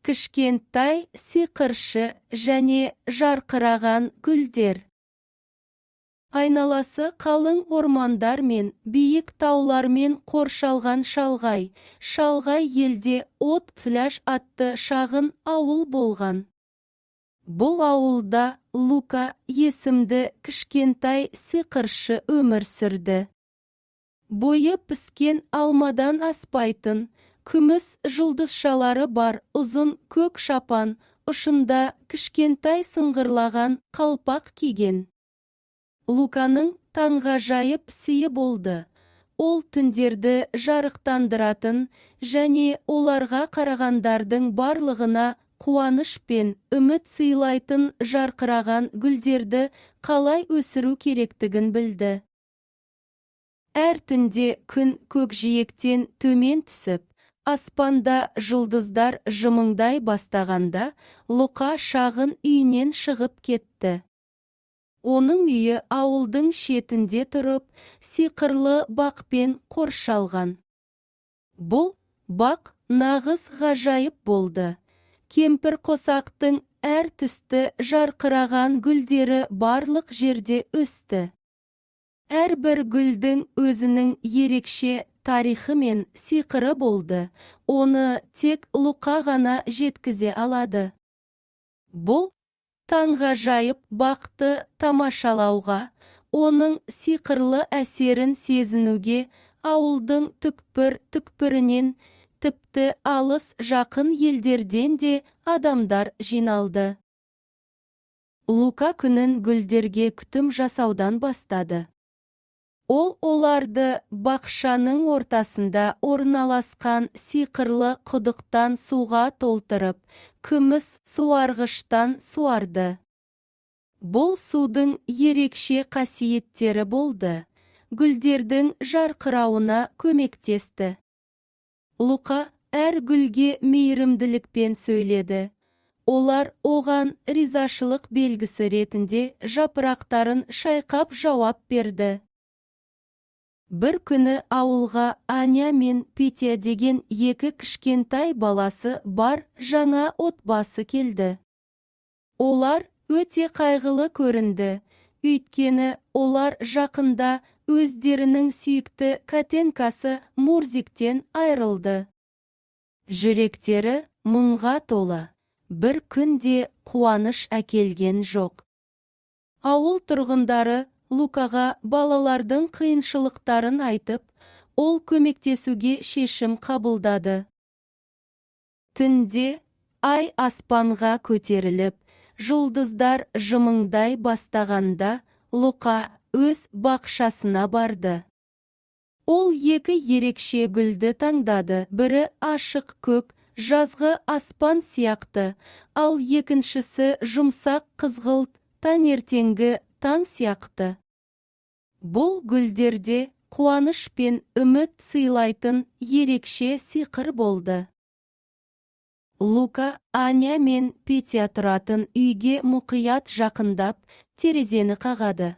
Кішкентай сиқыршы және жарқыраған гүлдер. Айналасы қалың ормандар мен биік таулармен қоршалған шалғай, шалғай елде От Фляж атты шағын ауыл болған. Бұл ауылда Лука есімді кішкентай сиқыршы өмір сүрді. Бойы піскен алмадан аспайтын, күміс жұлдызшалары бар ұзын көк шапан, ұшында кішкентай сыңғырлаған қалпақ киген. Луканың таңғажайып сыйы болды. Ол түндерді жарықтандыратын және оларға қарағандардың барлығына қуаныш пен үміт сыйлайтын жарқыраған гүлдерді қалай өсіру керектігін білді. Әр түнде күн көкжиектен төмен түсіп, аспанда жұлдыздар жымыңдай бастағанда, Лука шағын үйінен шығып кетті. Оның үйі ауылдың шетінде тұрып, сиқырлы бақпен қоршалған. Бұл бақ нағыз ғажайып болды. Кемпір қосақтың әр түсті жарқыраған гүлдері барлық жерде өсті. Әрбір гүлдің өзінің ерекше тарихы мен сиқыры болды, оны тек Лука ғана жеткізе алады. Бұл таңғажайып бақты тамашалауға, оның сиқырлы әсерін сезінуге ауылдың түкпір-түкпірінен, тіпті алыс жақын елдерден де адамдар жиналды. Лука күнін гүлдерге күтім жасаудан бастады. Ол оларды бақшаның ортасында орналасқан сиқырлы құдықтан суға толтырып, күміс суарғыштан суарды. Бұл судың ерекше қасиеттері болды. Гүлдердің жарқырауына көмектесті. Лука әр гүлге мейірімділікпен сөйледі. Олар оған ризашылық белгісі ретінде жапырақтарын шайқап жауап берді. Бір күні ауылға Аня мен Петя деген екі кішкентай баласы бар жаңа отбасы келді. Олар өте қайғылы көрінді, өйткені олар жақында өздерінің сүйікті котенкасы Мурзиктен айырылды. Жүректері мұңға толы, бір күн де қуаныш әкелген жоқ. Ауыл тұрғындары Лукаға балалардың қиыншылықтарын айтып, ол көмектесуге шешім қабылдады. Түнде ай аспанға көтеріліп, жұлдыздар жымыңдай бастағанда, Лука өз бақшасына барды. Ол екі ерекше гүлді таңдады, бірі ашық көк, жазғы аспан сияқты, ал екіншісі жұмсақ қызғылт, таңертеңгі таң сияқты. Бұл гүлдерде қуаныш пен үміт сыйлайтын ерекше сиқыр болды. Лука Аня мен Петя тұратын үйге мұқият жақындап, терезені қағады.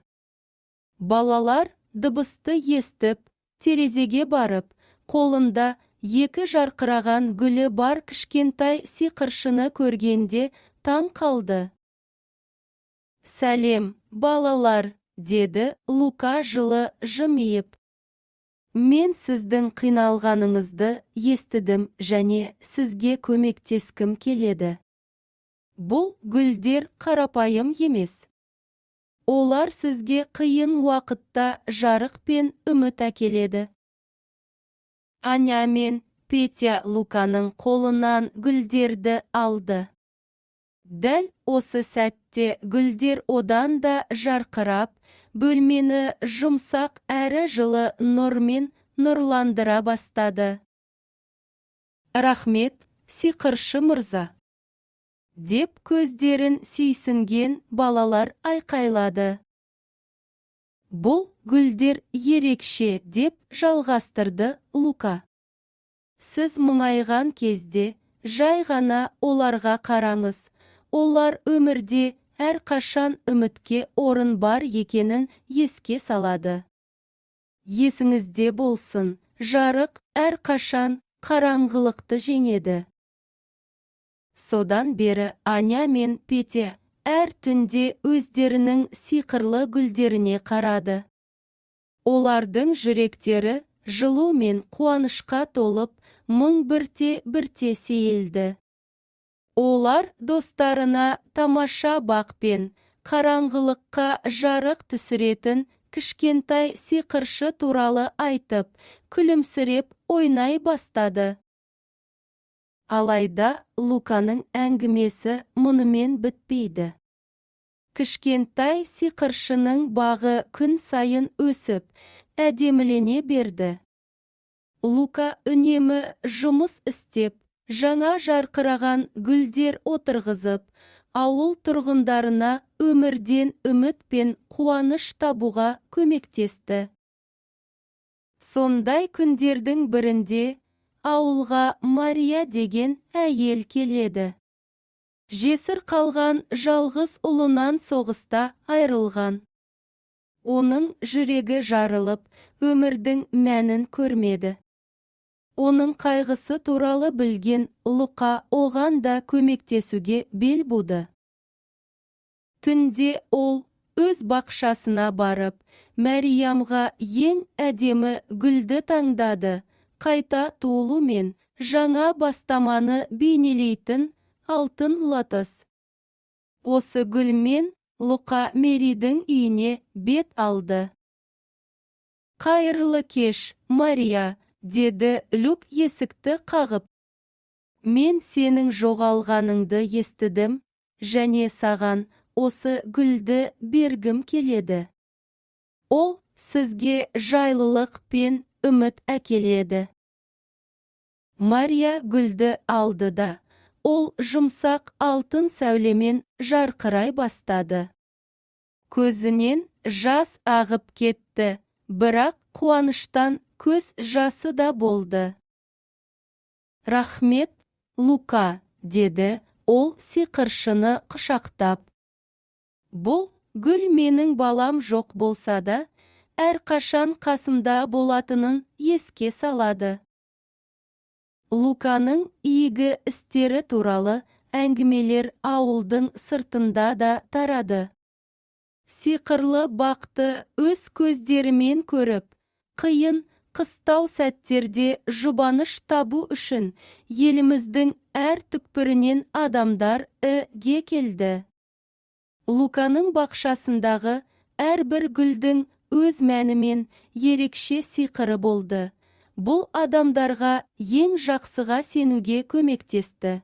Балалар дыбысты естіп, терезеге барып, қолында екі жарқыраған гүлі бар кішкентай сиқыршыны көргенде таң қалды. «Сәлем, балалар», – деді Лука жылы жымиып. «Мен сіздің қиналғаныңызды естідім және сізге көмектескім келеді. Бұл гүлдер қарапайым емес. Олар сізге қиын уақытта жарық пен үміт әкеледі». Аня мен Петя Луканың қолынан гүлдерді алды. Дәл осы сәтте гүлдер одан да жарқырап, бөлмені жұмсақ әрі жылы нұрмен нұрландыра бастады. «Рахмет, сиқыршы мырза!» – деп көздерін сүйсінген балалар айқайлады. «Бұл гүлдер ерекше, – деп жалғастырды Лука. Сіз мұңайған кезде жай ғана оларға қараңыз. Олар өмірде әрқашан үмітке орын бар екенін еске салады. Есіңізде болсын, жарық әрқашан қараңғылықты жеңеді». Содан бері Аня мен Петя әр түнде өздерінің сиқырлы гүлдеріне қарады. Олардың жүректері жылу мен қуанышқа толып, мұң бірте-бірте сейілді. Олар достарына тамаша бақ пен қараңғылыққа жарық түсіретін кішкентай сиқыршы туралы айтып, күлімсіреп ойнай бастады. Алайда Луканың әңгімесі мұнымен бітпейді. Кішкентай сиқыршының бағы күн сайын өсіп, әдемілене берді. Лука үнемі жұмыс істеп, жаңа жарқыраған гүлдер отырғызып, ауыл тұрғындарына өмірден үміт пен қуаныш табуға көмектесті. Сондай күндердің бірінде ауылға Мария деген әйел келеді. Жесір қалған жалғыз ұлынан соғыста айырылған. Оның жүрегі жарылып, өмірдің мәнін көрмеді. Оның қайғысы туралы білген Лука оған да көмектесуге бел буды. Түнде ол өз бақшасына барып, Мәриямға ең әдемі гүлді таңдады, қайта туылу мен жаңа бастаманы бейнелейтін алтын лотос. Осы гүлмен Лука Меридің үйіне бет алды. «Қайырлы кеш, Мария», деді Люк есікті қағып. «Мен сенің жоғалғаныңды естідім және саған осы гүлді бергім келеді. Ол сізге жайлылық пен үміт әкеледі». Мария гүлді алды да, ол жұмсақ алтын сәулемен жарқырай бастады. Көзінен жас ағып кетті, бірақ қуаныштан көз жасы да болды. «Рахмет, Лука», деді ол сиқыршыны құшақтап. «Бұл гүл менің балам жоқ болса да, әрқашан қасымда болатынын еске салады». Луканың игі істері туралы әңгімелер ауылдың сыртында да тарады. Сиқырлы бақты өз көздерімен көріп, қиын қыстау сәттерде жұбаныш табу үшін еліміздің әр түкпірінен адамдар ге келді. Луканың бақшасындағы әрбір гүлдің өз мәні мен ерекше сиқыры болды. Бұл адамдарға ең жақсыға сенуге көмектесті.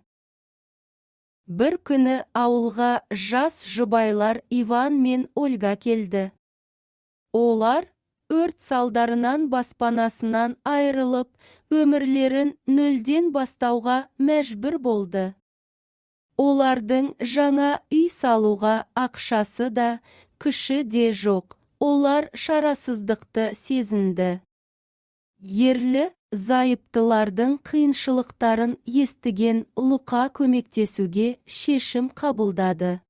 Бір күні ауылға жас жұбайлар Иван мен Ольга келді. Олар өрт салдарынан баспанасынан айырылып, өмірлерін нөлден бастауға мәжбүр болды. Олардың жаңа үй салуға ақшасы да, күші де жоқ, олар шарасыздықты сезінді. Ерлі зайыптылардың қиыншылықтарын естіген Лука көмектесуге шешім қабылдады.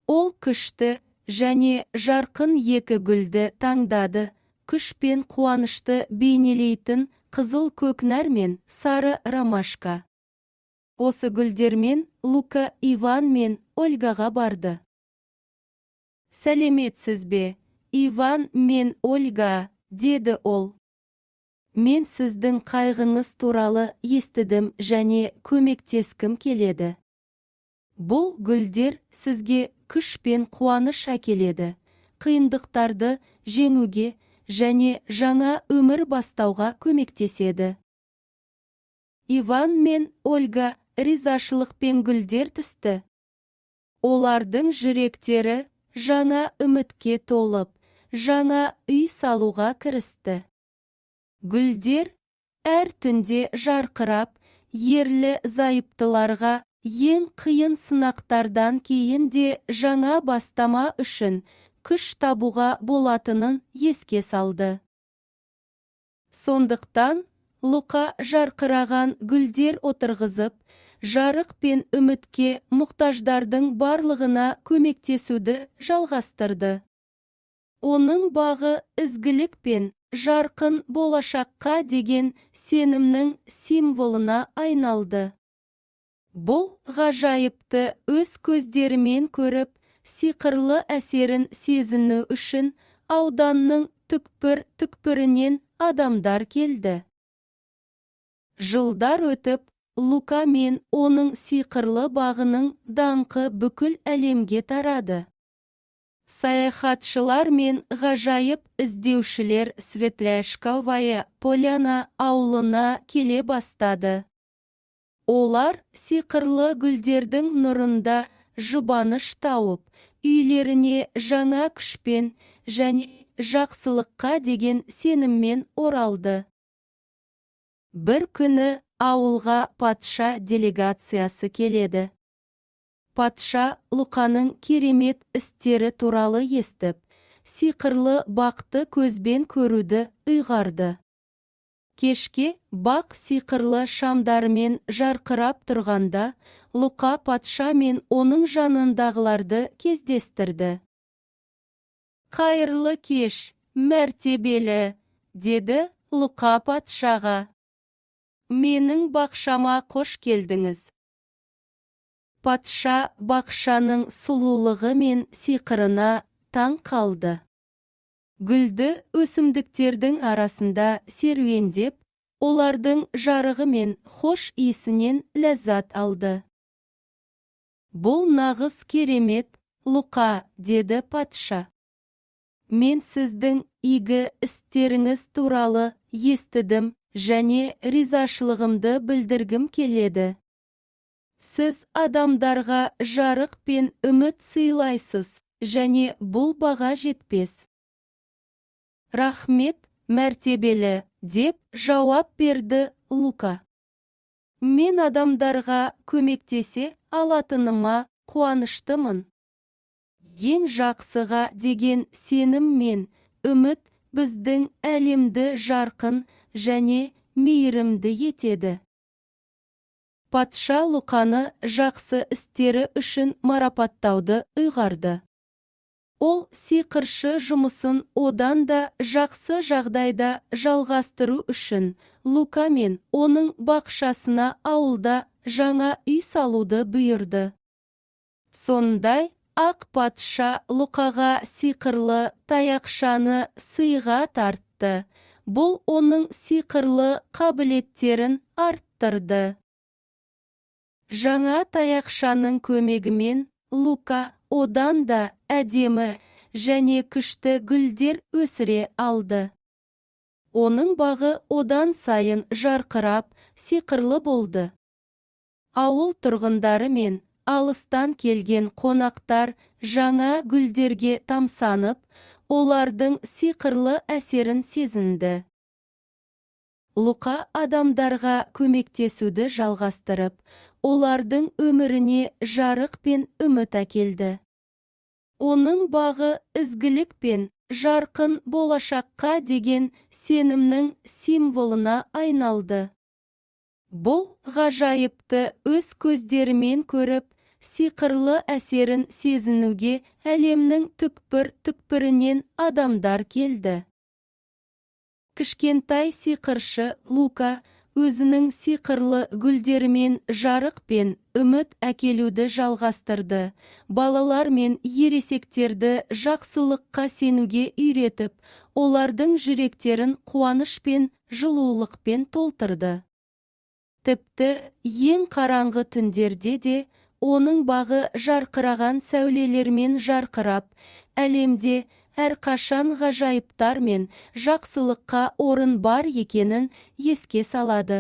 Ол күшті және жарқын екі гүлді таңдады, күш пен қуанышты бейнелейтін қызыл көкнәр мен сары ромашка. Осы гүлдермен Лука Иван мен Ольгаға барды. «Сәлеметсіз бе, Иван мен Ольга», деді ол. «Мен сіздің қайғыңыз туралы естідім және көмектескім келеді. Бұл гүлдер сізге күш пен қуаныш әкеледі, қиындықтарды жеңуге және жаңа өмір бастауға көмектеседі». Иван мен Ольга ризашылықпен гүлдер түсті. Олардың жүректері жаңа үмітке толып, жаңа үй салуға кірісті. Гүлдер әр түнде жарқырап, ерлі зайыптыларға ең қиын сынақтардан кейін де жаңа бастама үшін күш табуға болатынын еске салды. Сондықтан Лука жарқыраған гүлдер отырғызып, жарық пен үмітке мұқтаждардың барлығына көмектесуді жалғастырды. Оның бағы ізгілік пен жарқын болашаққа деген сенімнің символына айналды. Бұл ғажайыпты өз көздерімен көріп, сиқырлы әсерін сезіну үшін ауданның түкпір-түкпірінен адамдар келді. Жылдар өтіп, Лука мен оның сиқырлы бағының даңқы бүкіл әлемге тарады. Саяхатшылар мен ғажайып іздеушілер Светлячковая Поляна ауылына келе бастады. Олар сиқырлы гүлдердің нұрында жұбаныш тауып, үйлеріне жаңа күшпен және жақсылыққа деген сеніммен оралды. Бір күні ауылға патша делегациясы келеді. Патша Луканың керемет істері туралы естіп, сиқырлы бақты көзбен көруді ұйғарды. Кешке бақ сиқырлы шамдарымен жарқырап тұрғанда, Лука патша мен оның жанындағыларды кездестірді. «Қайырлы кеш, мәртебелі», – деді Лука патшаға. «Менің бақшама қош келдіңіз». Патша бақшаның сұлулығы мен сиқырына таң қалды. Гүлді өсімдіктердің арасында серуендеп, олардың жарығы мен хош иісінен ләззат алды. «Бұл нағыз керемет, Лука», – деді патша. «Мен сіздің игі істеріңіз туралы естідім және ризашылығымды білдіргім келеді. Сіз адамдарға жарық пен үміт сыйлайсыз және бұл баға жетпес». «Рахмет, мәртебелі», – деп жауап берді Лука. «Мен адамдарға көмектесе алатыныма қуаныштымын. Ең жақсыға деген сенім мен үміт біздің әлемді жарқын және мейірімді етеді». Патша Луканы жақсы істері үшін марапаттауды ұйғарды. Ол сиқыршы жұмысын одан да жақсы жағдайда жалғастыру үшін Лука мен оның бақшасына ауылда жаңа үй салуды бұйырды. Сондай ақ патша Лукаға сиқырлы таяқшаны сыйға тартты. Бұл оның сиқырлы қабілеттерін арттырды. Жаңа таяқшаның көмегімен Лука одан да әдемі және күшті гүлдер өсіре алды. Оның бағы одан сайын жарқырап, сиқырлы болды. Ауыл тұрғындары мен алыстан келген қонақтар жаңа гүлдерге тамсанып, олардың сиқырлы әсерін сезінді. Лука адамдарға көмектесуді жалғастырып, олардың өміріне жарық пен үміт әкелді. Оның бағы ізгілік пен жарқын болашаққа деген сенімнің символына айналды. Бұл ғажайыпты өз көздерімен көріп, сиқырлы әсерін сезінуге әлемнің түкпір-түкпірінен адамдар келді. Кішкентай сиқыршы Лука өзінің сиқырлы гүлдерімен жарық пен үміт әкелуді жалғастырды. Балалар мен ересектерді жақсылыққа сенуге үйретіп, олардың жүректерін қуаныш пен жылулықпен толтырды. Тіпті ең қараңғы түндерде де оның бағы жарқыраған сәулелермен жарқырап, әлемде әрқашан ғажайыптар мен жақсылыққа орын бар екенін еске салады.